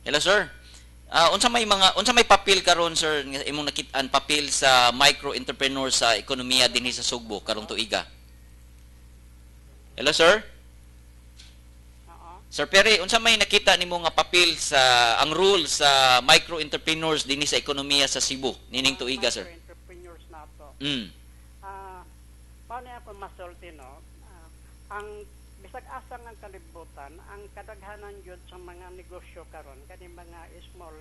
Hello, sir. Unsa may papel karon, sir, nga imong nakit-an, papel sa micro entrepreneur sa ekonomiya dinhi sa Sugbo karong tuiga? Hello, sir. Oo. Sir Perry, unsa may nakita nimo nga papel sa ang role sa micro entrepreneurs dinhi sa ekonomiya sa Cebu nining Mga tuiga, sir? micro-entrepreneurs nato. Paano ako masulti, no? Ang bisag asa nga kalibutan, ang kadaghanan gyud sa mga negosyo karon kani mga small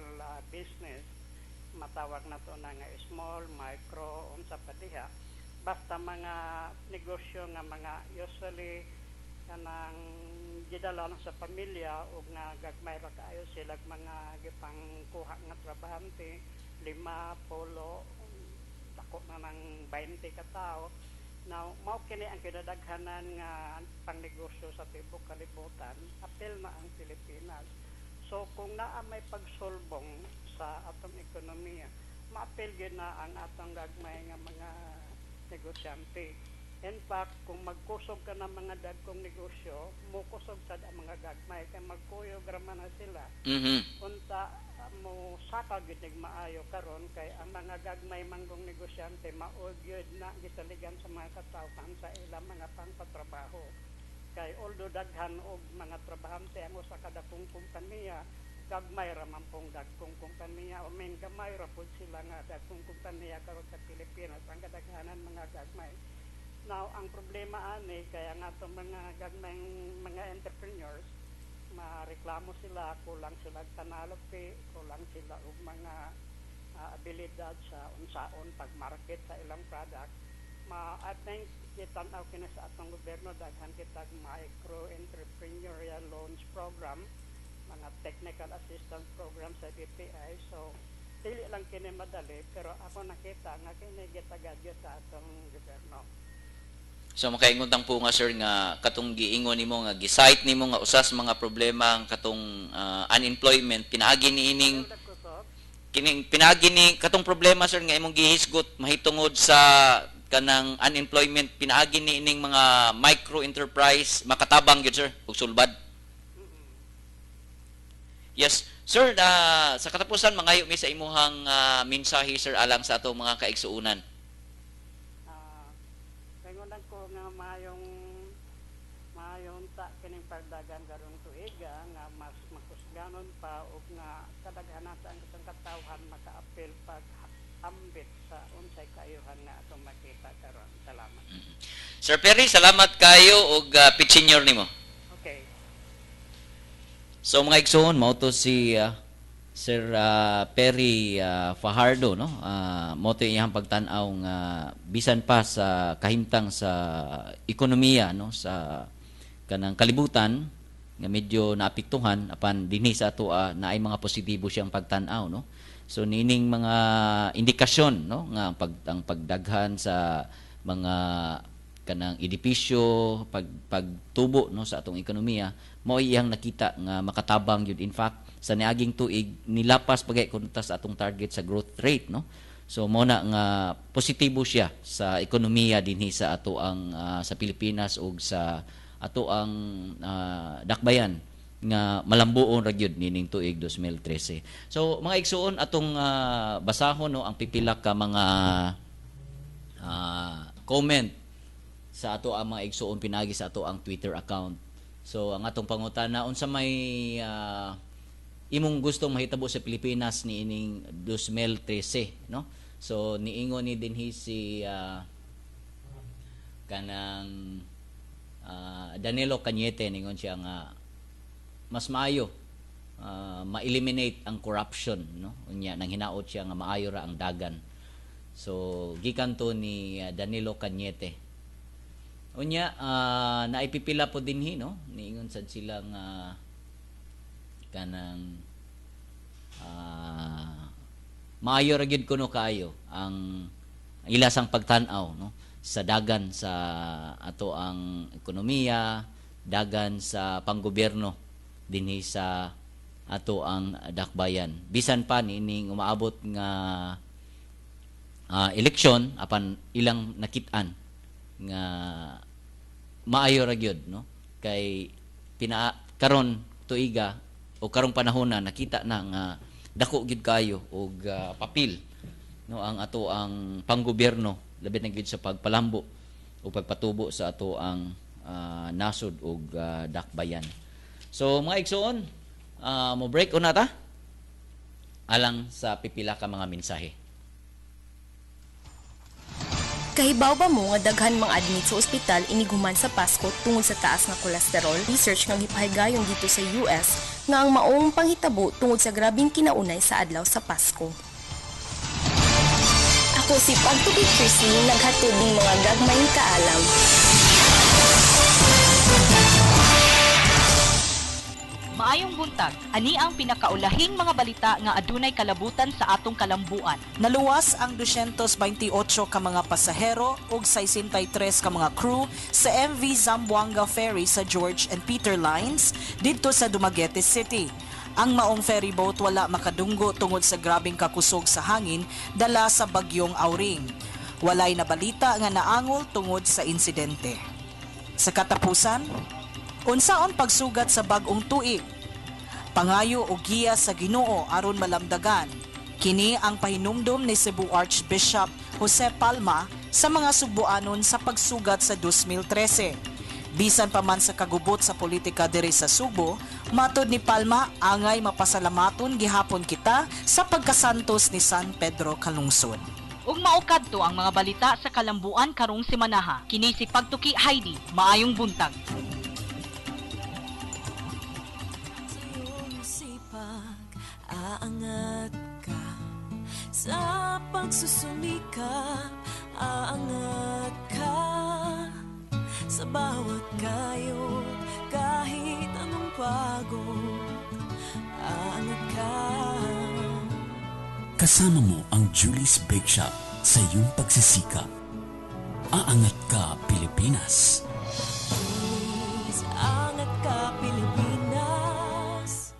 business, matawag na to na nga small, micro, unsa pa diha. Basta mga negosyo nga mga usually kanang gidala lang sa pamilya ug nga gagmay ra kaayo sila mga gipangkuha nga trabahante, lima, polo, dako na ng 20 ka tawo. Now, mao kini ang kinadaghanan nga pangnegosyo sa tibuok kalibutan, apil na ang Pilipinas. So kung naa may pagsulbong sa atong ekonomiya, maapil gyud na ang atong gagmay nga mga negosyante. In fact, kung magkusog ka ng mga dagkong negosyo, mukusog sad ang mga gagmay kay magkuyog ra man na sila. Unta mo saka gyud nig maayo karon kay ang mga gagmay manggong negosyante mao gyud na gisaligan sa mga katawhan sa ilang mga pangpatrabaho. Kay although daghan og mga trabahante ang usa ka dakong kompanya, gagmay ra man pong dagkong kompanya. I mean, gamay ra pud sila nga dagkong kompanya karon sa Pilipinas, ang kadaghanan mga gagmay. Now, ang problema ani kaya nga itong mga gagmayng mga entrepreneurs, mareklamo sila, kulang sila panalopi, kulang sila og mga abilidad sa unsaon pag-market sa ilang product. I think gitan-aw kini sa atong gobyerno, daghan kitag micro entrepreneurial loans program, mga technical assistance program sa DTI. So dili lang kini madali, pero ako nakita nga kini gitagad gyud sa atong gobyerno. So makaingon tang po nga, sir, nga katong giingon nimo nga gi-cite nimo nga usas mga problema ang katong unemployment pinaagi niining Kusog. Kining pinaagi ni katong problema, sir, nga imong gihisgot mahitungod sa kanang unemployment, pinaagi niining mga micro enterprise makatabang gyud, sir, ug sulbad. Yes, sir, sa katapusan mangayo mi sa imuhang mensahe, sir, alang sa atong mga kaigsuonan. Ingon lang ko nga maayong maayong ta kining pagdagan karong tuiga nga mas makusganon pa ug nga kadaghanan sa ang katong katawhan makaapil pag ambit sa unsay kaayuhan nga atong makita karon. Salamat. Sir Perry, salamat kayo og pitsinyor nimo. Okay. So mga igsoon, mao to si Sir Perry Fajardo, no? Mao to iyang pagtan-aw nga bisan pa sa kahimtang sa ekonomiya, no, sa kanang kalibutan nga medyo naapektuhan, apan dinhi sa atoa naay mga positibo siyang pagtan-aw, no? So niining mga indikasyon, no, nga ang pagdaghan sa mga kanang edipisyo, pagtubo, no, sa atong ekonomiya, mao iyang nakita nga makatabang yun. In fact, sa niaging tuig nilapas pagay kun ta sa atong target sa growth rate, no? So mo na nga positibo siya sa ekonomiya dinhi sa ato ang sa Pilipinas ug sa ato ang dakbayan nga malambuon ra gyud nining tuig 2013. So mga igsuon, atong basahon, no, ang pipila ka mga comment sa ato ang mga igsuon pinagi sa ato ang Twitter account. So ang atong pangutana, unsa may imong gustong mahitabo sa Pilipinas niining 2013, no? So niingon ni dinhi si kanang Danilo Cañete, ningon siya nga mas maayo ma-eliminate ang corruption, no? Unya nang hinaot siya nga maayo ra ang dagan. So gikan to ni Danilo Cañete. Unya naipipila po dinhi, no? Niingon sad sila nga kanang maayo ra gyud kuno kaayo ang ilasang pagtan-aw, no, sa dagan sa ato ang ekonomiya, dagan sa panggobyerno dinhi sa ato ang dakbayan. Bisan pa niining umaabot nga eleksyon, apan ilang nakit-an nga maayo ra gyud, no, kay pina karon tuiga O karong panahon na nakita na nga dako gid kayo og papel, no, ang ato ang panggobyerno, labi na gid sa pagpalambo o pagpatubo sa ato ang nasod ug dakbayan. So mga igsoon, mo break una ta alang sa pipila ka mga mensahe. Kahibaw ba mo nga daghan mga admit sa ospital inighuman sa Pasko tungod sa taas nga kolesterol? Research nga gipahigayon dito sa US nga ang maong panghitabo tungod sa grabeng kinaunay sa adlaw sa Pasko. Ako si Pagtuki Christine, naghatod ning mga gagmayng kaalam. Maayong buntag, ani ang pinakaulahing mga balita nga adunay kalabutan sa atong kalambuan. Naluwas ang 228 ka mga pasahero ug 63 ka mga crew sa MV Zamboanga Ferry sa George and Peter Lines didto sa Dumaguete City. Ang maong ferry boat wala makadunggo tungod sa grabeng kakusog sa hangin dala sa bagyong Auring. Walay nabalita nga naangol tungod sa insidente. Sa katapusan, unsaon pagsugat sa bag-ong tuig? Pangayo og giya sa Ginoo aron malamdagan. Kini ang pahinumdom ni Cebu Archbishop Jose Palma sa mga Sugbuanon sa pagsugat sa 2013. Bisan pa man sa kagubot sa politika diri sa Subo, matod ni Palma, angay mapasalamaton gihapon kita sa pagkasantos ni San Pedro Calungsod. Ug mao kadto ang mga balita sa kalambuan karong semanaha. Kini si Pagtuki Heidi, maayong buntag. Sa iyong sipag, aangat ka. Sa pagsusumikap, aangat ka. Sa bawat kayod, kahit anong pagod, aangat ka. Kasama mo ang Julie's Bake Shop sa iyong pagsisikap. Aangat ka, Pilipinas. Please, angat ka, Pilipinas.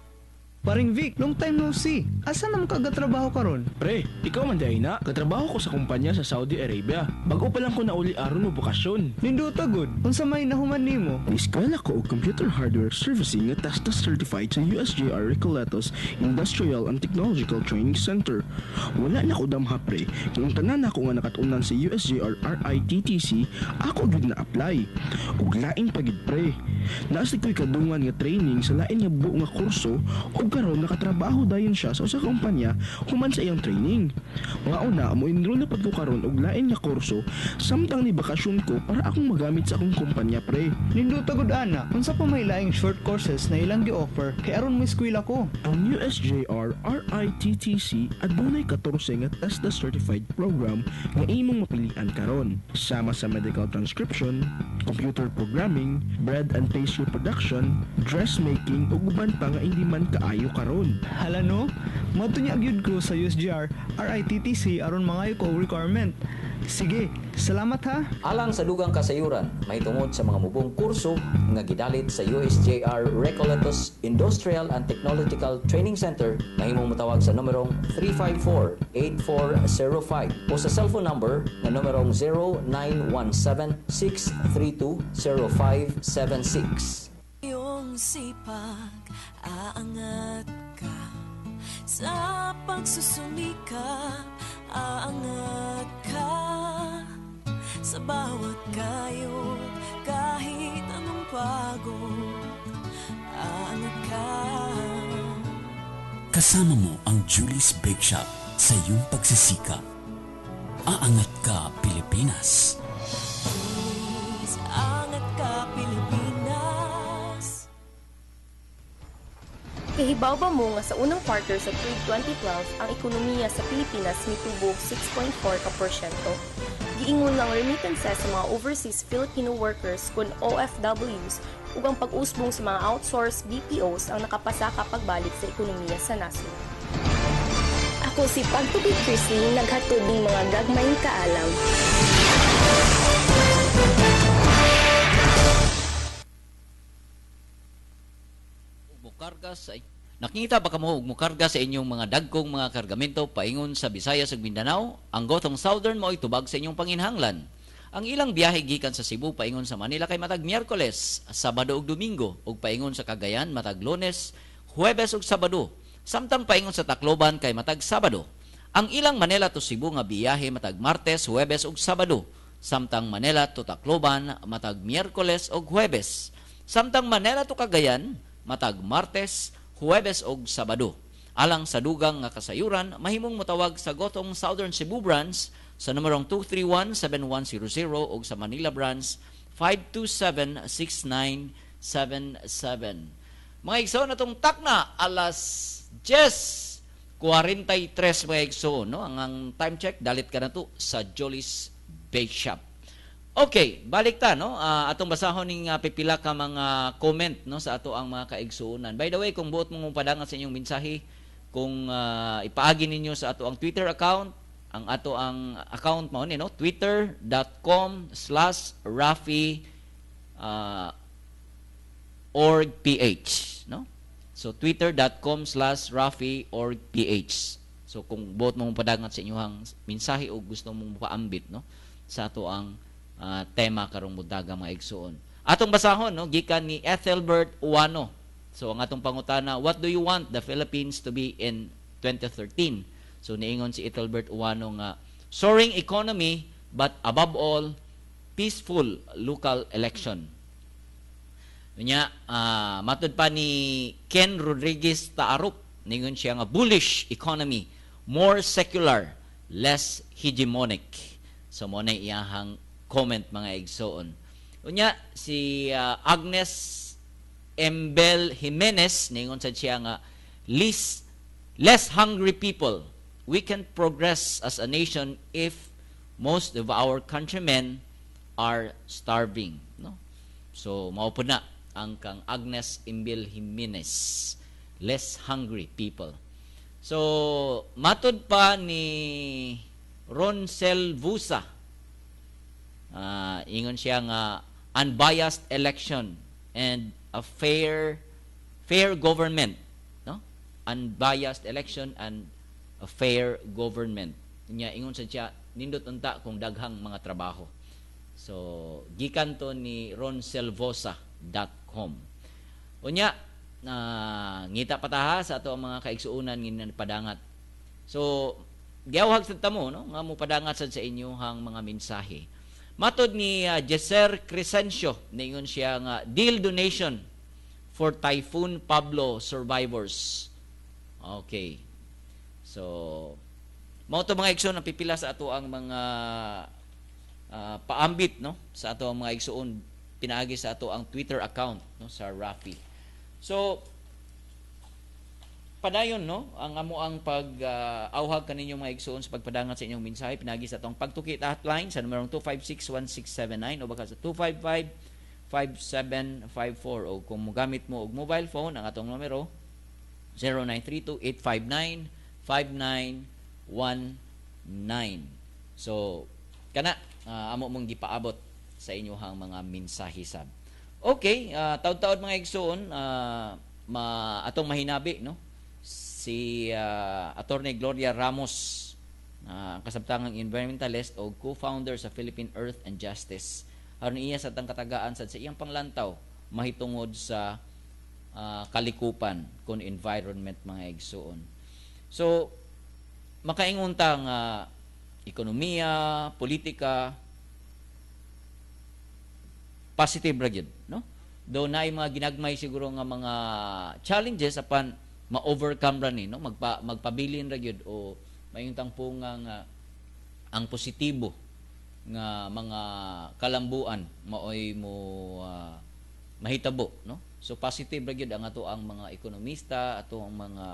Paring Vic, long time no see. Asa naman ka gatrabaho karon? Pre, ikaw man diay na. Katrabaho ko sa kumpanya sa Saudi Arabia. Bago pa lang ko nauli aron mo bokasyon. Nindota gud. Unsa may nahuman nimo? Eskwela ko og computer hardware servicing nga TESDA certified sa USJR Recoletos Industrial and Technological Training Center. Wala na ko damha, pre. Kung tanan nako nga nakatunan sa USJR RITTC, ako gyud na apply. Ug lain pa gid, pre. Naa sad ko'y kadungan nga training sa lain nga buo nga kurso ug karon nakatrabaho dayon siya sa usa ka kumpanya human sa iyang training. Mao na mo enroll na pud ko karon og lain nga kurso samtang ni bakasyon ko para akong magamit sa akong kumpanya, pre. Nindota gud ana. Unsa pa may laing short courses na ilang gi-offer kay aron mo eskwela ko? Ang USJR RITTC adunay 14 nga TESDA certified program nga imong mapilian karon. Sama sa medical transcription, computer programming, bread and pastry production, dressmaking ug uban pa nga hindi man kaayo karon. Hala no, moadto nya gyud ko sa USJR RITTC aron mangayo ko og requirement. Sige, salamat ha. Alang sa dugang kasayuran, mahitungod sa mga mubong kurso nga gidalit sa USJR Recoletos Industrial and Technological Training Center, mahimong motawag sa numerong 354-8405 o sa cellphone number nga numerong 0917-632-0576. Iyong sipag, aangat ka. Sa pagsusumikap, aangat ka. Sa bawat kayod, kahit anong pagod, aangat ka. Kasama mo ang Julie's Bake Shop sa iyong pagsisikap. Aangat ka, Pilipinas. Please, angat ka, Pilipinas. Kahibaw ba mo nga sa unang quarter sa tuig 2012, ang ekonomiya sa Pilipinas mitubo 6.4 ka porsyento? Giingon ang remittances sa mga overseas Filipino workers kun OFWs ug ang pag-usbong sa mga outsourced BPOs ang nakapasaka pagbalik sa ekonomiya sa nasod. Ako si Pagtuki Christine, naghatod ning mga gagmayng kaalam. Mukarga sa Nakita ba kamo og mukarga sa inyong mga dagkong mga kargamento paingon sa Visayas ug Mindanao? Ang Gotong Southern mo'y tubag sa inyong panginhanglan. Ang ilang biyahe gikan sa Cebu paingon sa Manila kay matag Miyerkules, Sabado ug Domingo, ug paingon sa Cagayan matag Lunes, Huwebes ug Sabado. Samtang paingon sa Tacloban kay matag Sabado. Ang ilang Manila to Cebu nga biyahe matag Martes, Huwebes ug Sabado. Samtang Manila to Tacloban matag Miyerkules ug Huwebes. Samtang Manila to Cagayan matag Martes, Huwebes ug Sabado. Alang sa dugang nga kasayuran, mahimong motawag sa Gotong Southern Cebu Branch sa numerong 231-7100 ug sa Manila Branch 527-6977. Mga igsoon, atong takna alas 10:43, mga igsoon, no? Ang time check, dalit ka na to sa Jolly's Bake Shop. Okay, balik ta, no. Atong basahon ning pipila ka mga comment, no, sa ato ang mga kaigsuonan. By the way, kung buot mong padangat sa inyong mensahe, kung ipaagi ninyo sa ato ang Twitter account, ang ato ang account mao ni, no, twitter.com/Rafi org ph, no? So twitter.com/Rafi org ph. So kung buot mong padangat sa inyong mensahe o gusto mong paambit, no, sa ato ang tema karong buntaga, mga igsuon. Atong basahon, no, gikan ni Ethelbert Uano. So ang atong pangutana, "What do you want the Philippines to be in 2013?" So niingon si Ethelbert Uano nga soaring economy but above all peaceful local election. Unya, matud pa ni Ken Rodriguez Taarup, ningon siya nga bullish economy, more secular, less hegemonic. So mao na iyahang comment, mga igsoon. Unya si Agnes Embel Jimenez, ningon sad siya nga less hungry people. We can progress as a nation if most of our countrymen are starving, no? So mao po na ang kang Agnes Embel Jimenez, less hungry people. So matod pa ni Roncel Vusa, ingon siya nga unbiased election and a fair fair government, no? Unbiased election and a fair government. Nya ingon sa siya, nindot unta kung daghang mga trabaho. So gikan to ni ronselvosa.com. Unya na ngita pataha sa ato ang mga kaigsuonan nga padangat. So giawhag sad tamo, no, nga mo padangat sad sa inyong mga mensahe. Matod ni Jeser Crescencio, ningon siya nga deal donation for Typhoon Pablo survivors. Okay. So mao to, mga igsoon, ang pipila sa ato ang mga paambit, no, sa ato ang mga igsoon pinaagi sa ato ang Twitter account, no, sa Rafi. So padayon, no, ang amo ang pag awhag kaninyo, mga igsoon, sa pagpadangat sa inyong mensahe pinaagi sa atong pagtukit hotline sa numerong 256-1679 o baka sa 255-5754, o kung mogamit mo og mobile phone, ang atong numero 0932-859-5919. So kana amo mong gipaabot sa inyong mga mensahe sab. Okay, taud-taud, mga igsoon, ma atong mahinabi, no, si Attorney Gloria Ramos, kasabtangang environmentalist o co-founder sa Philippine Earth and Justice, aron iya sa tang katagaan sad sa iyang panglantaw mahitungod sa kalikupan kon environment, mga igsoon. So makaingon ta nga ekonomiya, politika, positive ra gyud, no? Do naay mga ginagmay siguro nga mga challenges, apan ma-overcome ra ni, no? Magpabilin ra gyud o mayong tangpunga nga ang positibo nga mga kalambuan maoy mo mahitabo, no? So positive ra gyud ang ato ang mga ekonomista, ato ang mga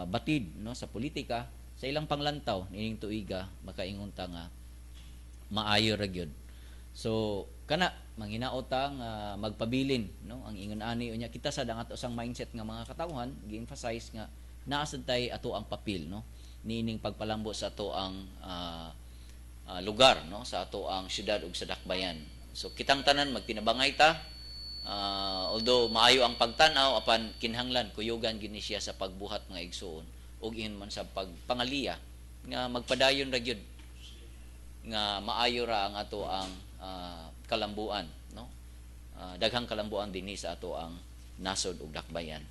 batid, no, sa politika sa ilang panglantaw niining tuiga, makaingon ta nga maayo ra gyud. So kana manghinaot ta nga magpabilin, no, ang ingon ani. Unya kita sad ang ato sang mindset nga mga katawhan, gi-emphasize nga naa sad tay ato ang papel, no, niining pagpalambo sa ato ang lugar, no, sa ato ang syudad ug sa dakbayan. So kitang tanan magtinabangay ta, although maayo ang pagtan-aw, apan kinahanglan kuyugan gini siya sa pagbuhat, mga igsuon, ug ingon man sa pagpangaliya nga magpadayon ra gyud nga maayo ra ang ato ang kalambuan, no, daghang kalambuan dinhi sa ato ang nasod ug dakbayan.